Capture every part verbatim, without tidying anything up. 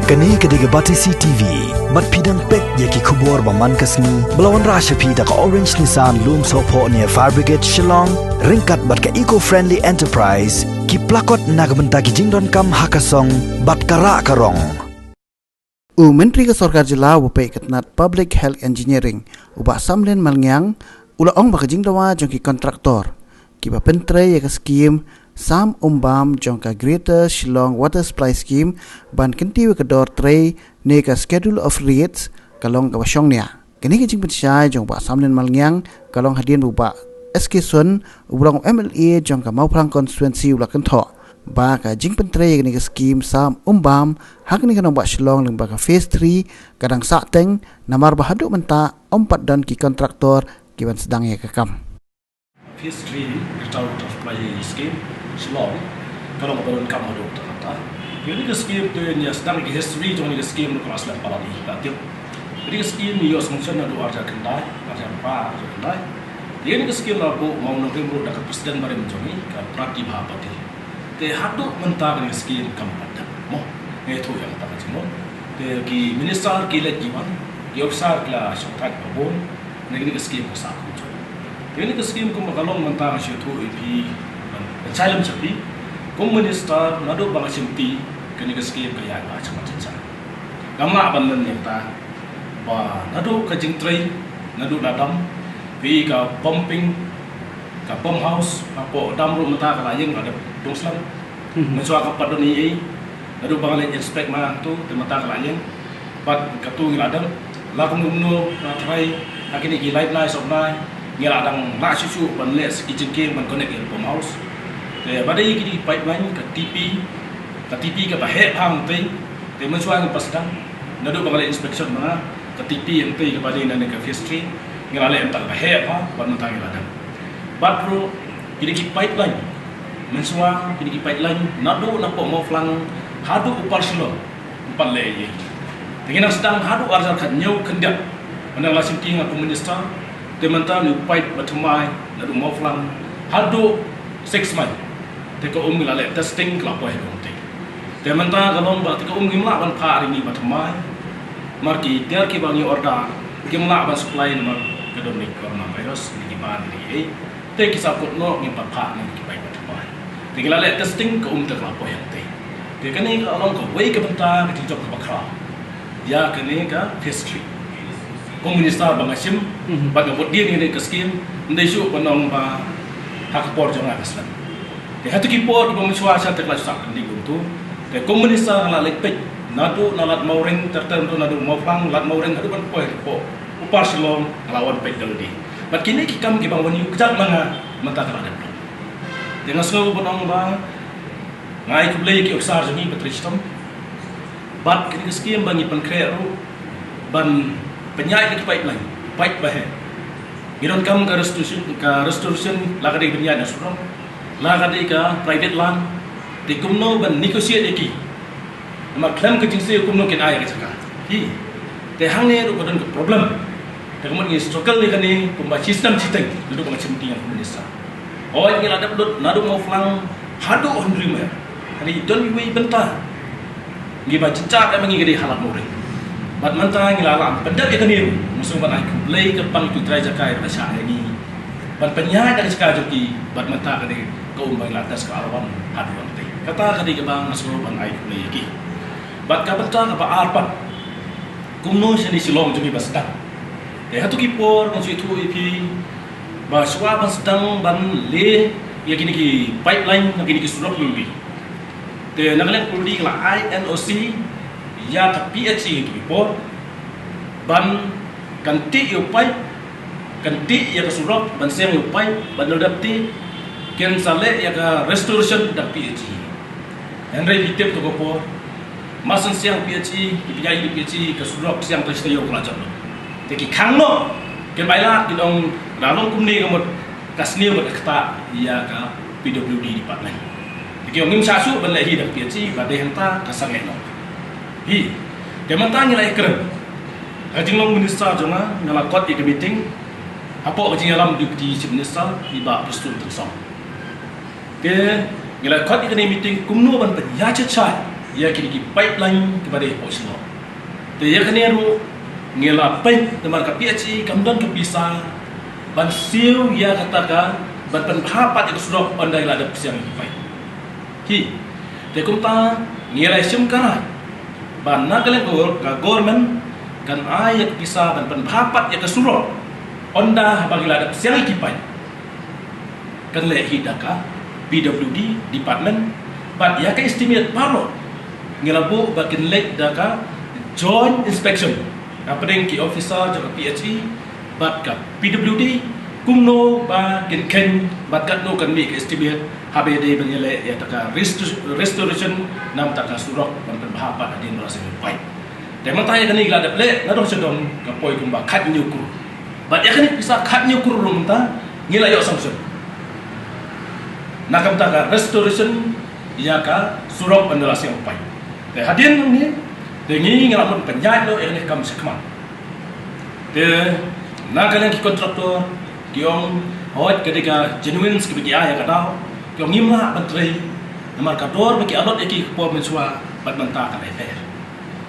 Kane ka dei ka Batesi T V. Bad phi dang peit ïa ki khubor ba man ka sngi ba la wanrah sha phi da ka Orange Nissan Lumsohphoh near Fire Brigade Shillong, ryngkat bad ka Eco Friendly Enterprise, ki plakot na ka bynta ki jingdonkam ha ka song bad ka rah ka rong. U Myntri ka Sorkar Jylla uba peit ka tnat Public Health Engineering, u Bah Samlin Malngiang, u la ong ba ka jingdawa jong ki kontraktor kiba pyntrei ïa ka skim Sam Umbam jong ka Greater Shillong Water Supply Scheme ban kyntiew ïa ka dor trei ne ka Schedule of Rates ka long kaba shongnia. Kane ka jingpynshai jong u Bah Samlin Malngiang ka long hadien ba u Bah S K Sun, uba long u M L A jong ka Mawphlang Constituency, u la kynthoh ba ka jingpyntrei ïa kane ka skim Sam Umbam ha kane ka nongbah Shillong lyngba ka Phase three ka dang sahteng, namar ba haduh mynta ym pat don ki kontraktor kiban sdang ïa ka kam. Phase three Greater Water Supply Scheme Shillong ka long kaba donkam haduh katta katta. Ïa kane ka skim te ngi ïa sdang ïa ka history jong kane ka skim, ka la slem palat ïa ka tip. Kane ka skim ngi ïoh sanction naduh arhajar khyndai, arhajar phra, arhajar khyndai. Ïa kane ka skim la buh mawnongrim ruh da ka President barim jong ngi, ka Pratibha Patil. Te haduh mynta kane ka skim kam pat dep mo. Ngi ïathuh ïa kata ka jingmut. Te ki minister ki leit ki wan, ki officer ki la shongthait ba bun. Kane ka skim ka sah kumjuh. Te kane ka skim kumba ka long mynta, nga shu ïathuh ïa phi, ban shai lem sha phi. Kum minister, naduh ba nga shimti, kane ka skim ka ïaid bha shakhmat sha. Ngam lah ban len ïa kata ba naduh ka jingtrei, naduh la dam, phi, ka pumping, ka pump house hapoh dam ruh mynta ka la ïeng, ka la dep dungslem. Mhm. Mynshuwa kam pat don ei ei. Naduh ba nga leit inspect ma tu, te mynta ka la ïeng. Bad katu ngi la dang, la kumno kumno, la tharai ha kine ki lai bnai saw bnai, ngi la dang lah shuh shuh ban leh sa ki jingkieng ban connect ïa ka pump house. Te ba dei kine ki pipeline, ka T P, ka T P kaba heh bha hangtei. Te mynshuwa ngim pat sdang, naduh ba nga leit inspection ma nga, ka T P hangtei kaba dei na kane ka Phase three, ngi la leh mynta kaba heh bha, bad mynta ngi la dang. Bad ruh kine ki pipeline, mynshuwa kine ki pipeline naduh napoh Mawphlang haduh u par Shillong, ym pat leh ei ei. Te ngi nang sdang haduh arhajar khathynñiew khyndiat, ynda la shimti nga kum minister. Te mynta une u pipe ba thymmai naduh Mawphlang haduh Six Mile, te ka um ngi la leh testing, ka la poi haduh hangtei. Te mynta ka long ba te ka um ngim lah ban phah ïa kine ba thymmai. Namar ki tiar kiba ngi order kim lah ban supply namar ka don ïa ka coronavirus, ïa ki ban ïa ki ei. Te ki sa kut noh, ngim pat phah na ki pipe ba thymmai. Te ngi la leh testing, ka um te ka la poi hangtei. Te kane ka long kawei ka bynta ka jingjop kaba khraw ïa kane ka Phase three. Kum minister ba nga shim, mhm, bad nga bud dien ïa kane ka skim, ym dei shuh ban ong ba ha ka por jong nga ka slem. Te hato ki por kiba mynshuwa sha te ka la sah kyndit kumtu. Te kum minister nga la leit peit naduh na Lad Mawreng, ter ter naduh Mawphlang, Lad Mawreng haduh ban poi hapoh u par Shillong, nga la wan peit da lade. Bad kine ki kam kiba wan ïuh kjat ma nga mynta ka la dep. Te nga sngew ban ong ba nga ai khublei ïa ki officer jong ngi ba trei shitom. Bad kine ki skim ba ngi pynkhreh ruh ban pynïaid ïa ki pipeline, pipe ba heh. Ngi donkam ka restoration, ka restoration, la ka dei pynïaid na surok, la ka dei ka private land. Te kumno ban negotiate ïa ki. Namar khlem ka jingsiew kumno kin ai ïa ka jaka. Hi. Te hangne ruh ka don ka problem. Te ka mut ngi struggle ïa kane kumba shi snem shiteng, naduh ba nga shimti nga kum minister. Hooid, ngi la dep lut naduh Mawphlang haduh Hynriewmer. Ka dei don iwei i bynta. Ngi ba jynjar em, ngi ka dei ha Lad Mawreng. Bad mynta ngi la lah pyndep ïa kane ruh. Nga sngew ban ai khublei kyrpang ïa ki trai jaka ba la shah ïa ngi ban pynïaid ïa ka jaka jong ki, bad mynta ka dei ka um ba ngi la test ka R one haduh hangtei. Kata ka dei kaba nga sngew ban ai khublei ïa ki. Bad ka bynta kaba ar pat, kumno shane Shillong jong ngi ba sdang. Te hato ki por nga shu ïathuh ïa phi ba shuwa ban sdang ban leh ïa kine ki pipeline na kine ki surok Puldi, te na ka liang Puldi ka la ai N O C ïa ka P H E hato ki por ban kyntiew ïa u pipe, kyntiew ïa ka surok, ban seng ïa u pipe, ban da dep te kin sa leh ïa ka restoration da P H E. Hynrei phi tip, hato ka por mar shu seng P H E, ki pynïaid da P H E, ka surok seng, te shi taïew ka la jot noh. Te ki khang noh, kin bai lad, kin ong, da long kumne ka mut ka sniew bad ka ktah ïa ka P W D department. Te ki ong ngim shah shuh ban leh hi da P H E, ba dei hangta ka sangeh noh. Hi. Te mynta ngi la ïakren. Ha ka jinglong minister jong nga, nga la khot ïa ka meeting hapoh ka jingïalam u Deputy Chief Minister, i Bah Prestone Tynsong. Te ngi la khot ïa kane ka meeting kumno ban pynïaid shai ïa kine ki pipeline kiba dei hapoh Shillong. Te ïa kane ruh ngi la peit namar ka P H E kam don ka pisa ban siew ïa kata ka ban pynbha pat ïa ka surok ynda la dep siang ïa ki pipe. Hi. Te kumta ngi la shim ka rai ba na ka liang ka government kan ai ïa ka pisa ban pynbha pat ïa ka surok ynda haba ngi la dep siang ïa ki pipe. Kan leh hi da ka P W D department bad ïa ka estimate baroh ngi la buh ba kin leh da ka joint inspection hapdeng ki officer jong ka P H E bad ka P W D kumno ba kin khein bad katno kan mih ka estimate haba ïadei ban ïaleh ïa ta ka resto- restoration namar ta ka surok ban pynbha pat hadien ba la siang ïa ki pipe. Te mynta ïa kane ngi la dep leh nadong shadong ka poi kumba khathynñiew klur. Bad ïa kane pisa khathynñiew klur ruh mynta ngi la ïoh sanction na ka bynta ka restoration ïa ka surok ynda la siang ïa ki pipe. Te hadien ngi te ngi ngi la mut pynïaid noh ïa kane ka kam shakhmat. Te na ka liang ki contractor ki ong hooid ka dei ka genuine kaba ki ai ïa ka daw, ki ong ngim lah ban trei namar ka dor ba ki allot ïa ki ka por mynshuwa bad mynta ka dei fair.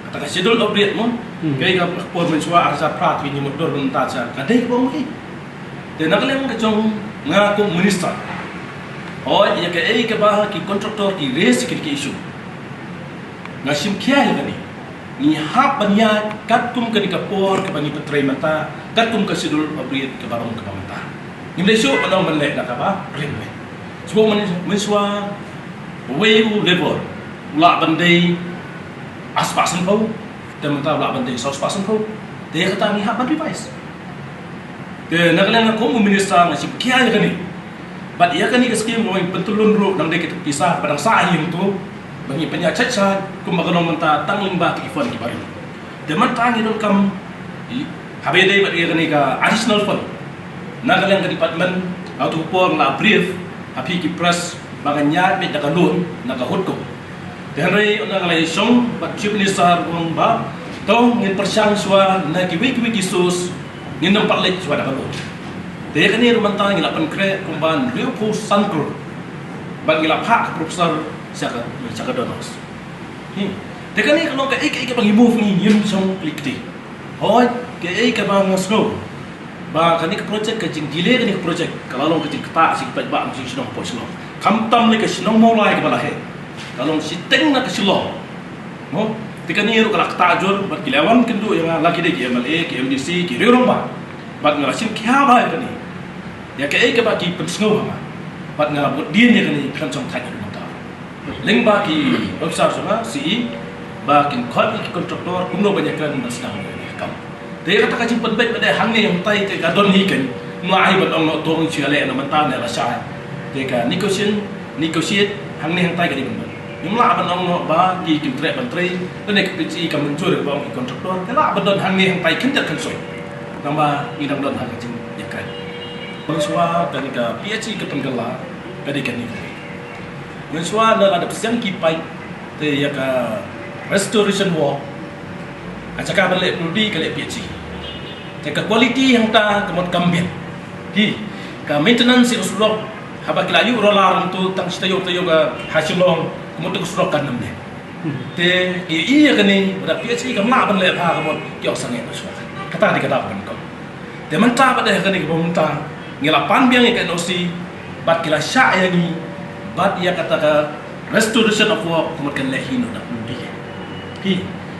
Kata ka Schedule of Rate mo, hmm, ka dei ka por mynshuwa ar hajar phra te ngi mut dor mynta sha ka dei kaba ong ki. Te na ka liang ka jong nga kum minister, hooid ïa kaei kaba ki contractor ki raise ïa ki issue, nga shim khia ïa kane. Ngi hap ban ïaid katkum kane ka por kaba ngi pyntrei mynta, katkum ka Schedule of Rate kaba long kaba mynta. Ngim dei shuh ban ong ban leh da kaba rim. Shuwa myn- mynshuwa uwei u labour u lah ban dei ar spah sanphew, te mynta u lah ban dei saw spah sanphew. Te ïa kata ngi hap ban revise. Te na ka liang nga kum u minister nga shim khia ïa kane. Bad ïa kane ka scheme ba ngi pyntyllun ruh nang dei ka pisa ba dang sah hi hangto ba ngi pynïaid shait shait kumba ka long mynta tang lyngba ki fund kiba rim. Te mynta ngi donkam i- haba ïadei bad ïa kane ka additional fund na ka liang ka department, ha kato ka por nga la brief ha phi ki press ba ngan ïaid beit da ka loan na ka HUDCO. Te hynrei ynda nga la ïashong bad Chief Minister u ong ba to ngin pyrshang shuwa na kiwei kiwei ki source ngin nym pat leit shuwa da ka loan. Te ïa kane ruh mynta ngi la pynkhreh kumba hynriewphew san klur bad ngi la phah ka proposal sha ka sha ka donors. Hmm. Te kane ka long kaei kaei kaba ngi move ngi ngim shong klik kti. Hooid kaei kaba nga sngew ba kane ka project, ka jingdelay kane ka project ka la long ka jingktah sha ki paidbah jong shnong hapoh Shillong. Khamtam lei ka shnong Mawlai kaba la heh, ka long shiteng na ka Shillong. Mo, te kane ruh ka la ktah jur bad ki la wan kynduh ïa nga, la ki dei ki M L A, ki M D C, ki riew rangbah. Bad nga la shim khia bha ïa kane, ïa kaei kaba ki pynsngew ha nga. Bad nga la bud dien ïa kane, phi kan shong thait ïa kane. Lyngba ki officer jong nga, C E, ba kin khot ïa ki contractor kumno ban ïakren ban sdang ïa kane ka kam. Te kata ka jingpynbeit ba dei hangne hangtai te ka don hi, kan mlai ban ong noh to ngi shu ïaleh na mynta ne la shai. Te ka negotiation, negotiate hangne hangtai ka dei ban don. Ngim lah ban ong noh ba ki kim treh ban trei, lane ka P H E ka mynjur ba ong ki contractor, ka lah ban don hangne hangtai khyndiat khynsoit. Namar ngi dang don ha ka jingïakren. Mynshuwa kane ka P H E ka pynkylla ka dei kane ka dei. Mynshuwa ynda la dep siang ki paip te ïa ka restoration work, ka jaka ban leh pynlong ka leh P H E. Te ka quality hangta ka mut kam biang. Hi, ka maintenance ïa ka surok, haba ki la ïuh roller hangto tang shi taïew taïew ka ha Shillong, ka mut ka surok kan ym dei. Te ki ïa kane ba da P H E kam lah ban leh bha, ka mut ki ong sangeh mynshuwa. Kata dei ka daw ban kong. Te mynta bad ïa kane kaba mynta ngi la pan biang ïa ka N O C bad ki la shah ïa ngi bad ïa kata ka restoration of work ka mut kan leh hi noh da pynlong. Hi.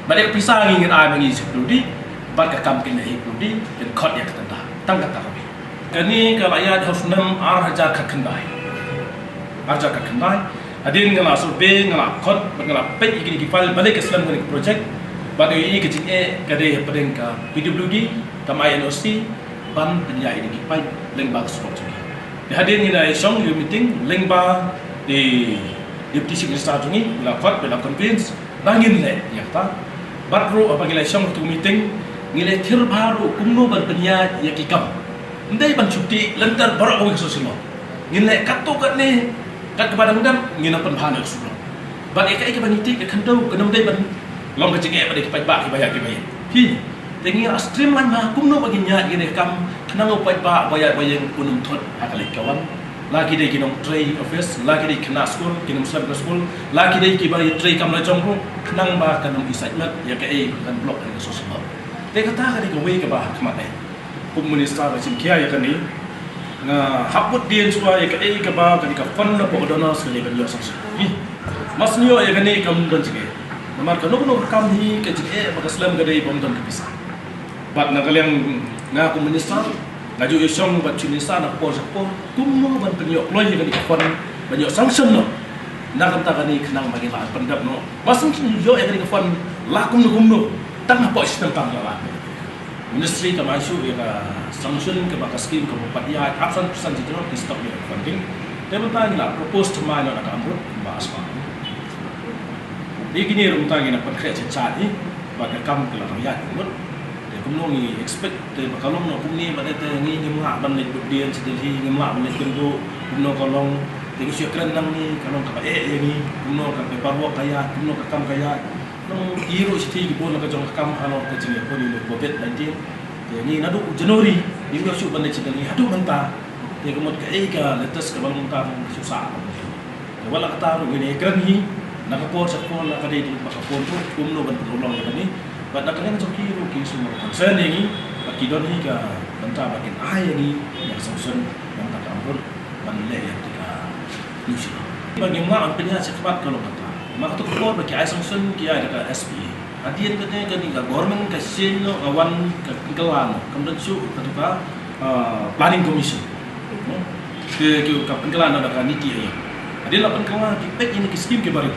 Bad ïa ka pisa ngi ngin ai ma ngi sha pynlong bad ka kam kan leh hi pynlong, kan khot ïa kata da. Tang kata ka bi. Kane ka la ïaid ha u snem ar hajar khatkhyndai. Ar hajar khatkhyndai. Hadien nga la survey, nga la khot bad nga la peit ïa kine ki file, balei ka slem kane ka project. Bad ïa ka jingeh ka dei hapdeng ka P W D, kam ai N O C ban pynïaid ïa ki paip lyngba ka surok jong ngi. Te hadien ngi la ïashong ïa u meeting lyngba i Deputy Chief Minister jong ngi, ngi la khot, ngi la convince ba ngin leh ïa kata. Bad ruh haba ngi la ïashong ha u meeting ngi la ïathir bha ruh kumno ban pynïaid ïa ki kam. Ym dei ban shu tih lynter baroh kawei ka shnong. Ngin leh katto katne, kat kaba dang dang ngin ym pynbha noh ka surok. Bad ïa kaei kaba ngi tih ka khyndew kan ym dei ban long ka jingeh bad ïa ki paidbah kiba ïaid kiba ïeng. Hi, te ngi la streamline bha kumno ba ngin ïaid ïa kane ka kam khnang u paidbah ba ïaid ba ïeng un ym thut ha ka leit ka wan. La ki dei ki nongtrei office, la ki dei ki khynnah skul, ki nongslem ka skul, la ki dei kiba ïatrei kam la jong ruh, khnang ba kan ym isaitmat ïa kaei ka block ha ka social work. Te kata ka dei kawei kaba ha khmat eh. Kum u minister ba shim khia ïa kane, nga hap bud dien shuwa ïa kaei kaba kane ka fund na pdeng donors ka dei ban ïoh sanction. Hi. Mas ngi ïoh ïa kane kam don jingeh. Namar kano kano ka kam hi ka jingeh ba ka slem ka dei bym don ka pisa. Bad na ka liang nga kum minister, nga ju ïashong bad chief minister na ka por sha ka por, kumno ban pynïoh kloi ïa kane ka fund, ban ïoh sanction noh. Na ka bynta kane khnang ba ngin lah pyndep noh. Ba sngewthuh ïoh ïa kane ka fund la kumno kumno, tang hapoh system tang la lah. Ministry kam ai shuh ïa ka sanction kaba ka scheme kaba pat ïaid, arphew san percent jong ki stop ïa ka funding. Te mynta ngi la propose thymmai noh na ka AMRUT ba asma. Te kine ruh mynta ngi na pynkhreh sha sha hi ba ka kam ka la dang ïaid mut. Te kumno ngi expect te ba ka long noh kumne ba te ngi ngim lah ban leit bud dien sha Delhi, ngim lah ban leit kynduh, kumno ka long. Te ngi shu kren nangne ka long kaba eh ïa ngi, kumno ka paperwork ka ïaid, kumno ka kam ka ïaid. Nang ïa ruh shithi ki bun la ka jong ka kam halor ka jingïakhun ïa u covid nineteen. Te ngi naduh January ngim ïoh shuh ban leit sha Delhi haduh mynta. Te ka mut kaei ka latest kaba long mynta ngi shu sah. Te wat la kata ruh ngin ïakren hi na ka por sha ka por la ka dei dei ba ka por ruh kumno ban pynlong ïa kane. Bad na ka liang jong ki ruh ki shu concern ïa ngi bad ki don hi ka bynta ba kin ai ïa ngi ïa ka sanction na ka AMRUT ban leh ïa ka New Zealand. Ba ngim lah ban pynïaid shakhmat ka long kata. Ma kato ka por ba ki ai sanction ki ai da ka S P A. Hadien kata kane ka government ka shin noh ka wan ka pynkylla noh. Kam don shuh kato ka, ah, planning commission. Ki, ki ka pynkylla noh da ka NITI Aayog. Hadien la pynkylla ki peit ïa ki scheme ki barit.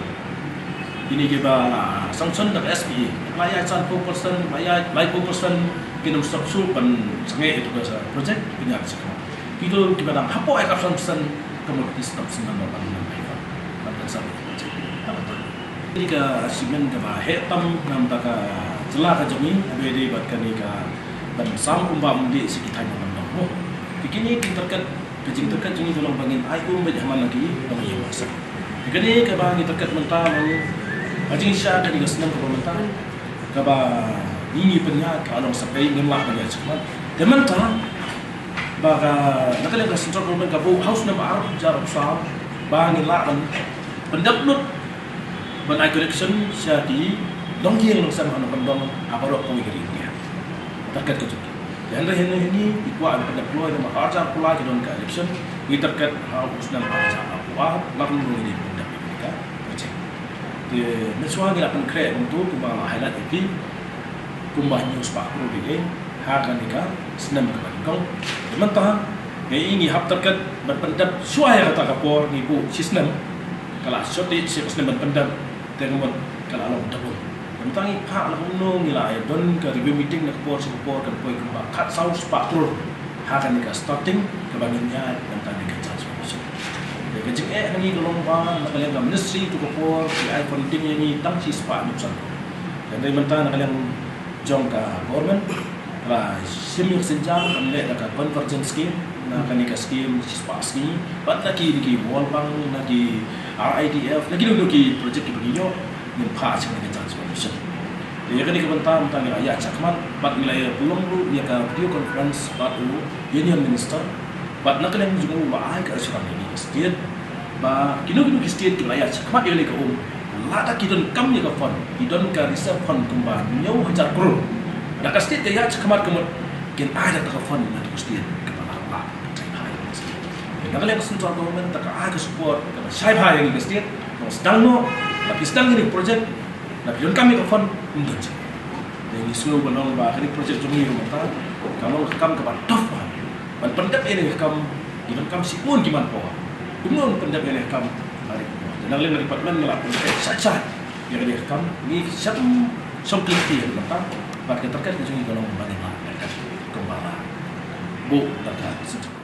Ïa ki ba la sanction da ka S P A. La ïaid sanphew percent, la ïaid laiphew percent, kim stop shuh ban sangeh ïa ka project pynïaid shakhmat. Kito kiba dang hapoh ïa ka arphew san percent ka mut ki stop sngewbha ban nang ai ban ban kan sa. Kane ka achievement kaba heh tam na ka bynta ka jylla ka jong ngi, haba ïadei bad kane ka ban sam kumba ym dei sha ki thaiñ ban dong mo. Te kine ki target, ka jingtarget jong ngi ka long ba ngin ai um beit ha man la ki ba ngi ïa ma sa. Te kane kaba ngi target mynta long ka jingshisha kane ka snem kaba mynta kaba ngi ngi pynïaid ka long sa pei ngim lah ban ïaid shakhmat. Te mynta ba ka, na ka liang ka central government ka buh ha u snem arphew hajar arphew saw ba ngin lah ban pyndep lut ban ai correction sha ki longïing longsem ha nongkyndong ha baroh kawei ka ri India. Target ka jong ki. Te hynrei hynrei ngi kwah ban pyndep kloi namar arhajar arphew lai ki don ka election. Ngi target ha u snem arhajar arphew ar la kumno ngi dei pyndep ïa ka project. Te mynshuwa ngi la pynkhreh kumto kumba la highlight ïa phi. Kumba hynñiew spah klur ïa ngi ha kane ka snem kaba nyngkong. Te mynta ngi ngi hap target ban pyndep shuwa ïa kata ka por ngi buh shi snem. Ka la shortage shi ka snem ban pyndep te ka mut ka la long double. Te mynta ngi phah la kumno ngi la ïa don ka review meeting na ka por sha ka por kan poi kumba khatsaw spah klur. Ha kane ka starting kaba ngin ïaid mynta kane ka transformation. Te ka jingeh ha ngi ka long ba na ka liang ka ministry to ka por ki ai funding ïa ngi tang shi spah hynñiew san. Te hynrei mynta na ka liang jong ka government la shim ïa ka sienjam ban leh da ka convergence scheme na kane ka scheme shi spah sngi bad na ki, na ki World Bank, na ki R I D F, na kino kino ki project kiba ngi ïoh ngin phah sha kane ka transformation. Te ïa kane ka bynta mynta ngi la ïaid shakhmat bad ngi la ïa pynlong ruh ïa ka video conference bad u Union Minister bad na ka liang jong u la ai ka assurance ïa ngi ka state ba kino kino ki state kiba la ïaid shakhmat ïa kane ka um, lada ki donkam ïa ka fund, ki don ka reserve fund kumba hynñiew hajar klur, da ka state ka ïaid shakhmat ka mut kin ai da ka fund na ka state kaba la, la. Na ka liang ka central government te ka ai ka support kaba shai bha ïa ngi ka state, ngi sdang noh, ba ki sdang ïa kine ki project, lada ki donkam ïa ka fund, ym don shuh. Te ngi sngew ban ong ba kane ka project jong ngi ruh mynta ka long ka kam kaba tough bha ban pyndep ïa kane ka kam, ki donkam shibun ki manpower. Kumno ban pyndep ïa kane ka kam? Te na ka liang ka department ngi la pyndep shai shai ïa kane ka kam, ngi shem shong kylli ïa ka mynta, bad ka target ka jong ngi ka long ba ngin lah ïa ka kumba la buh da ka central.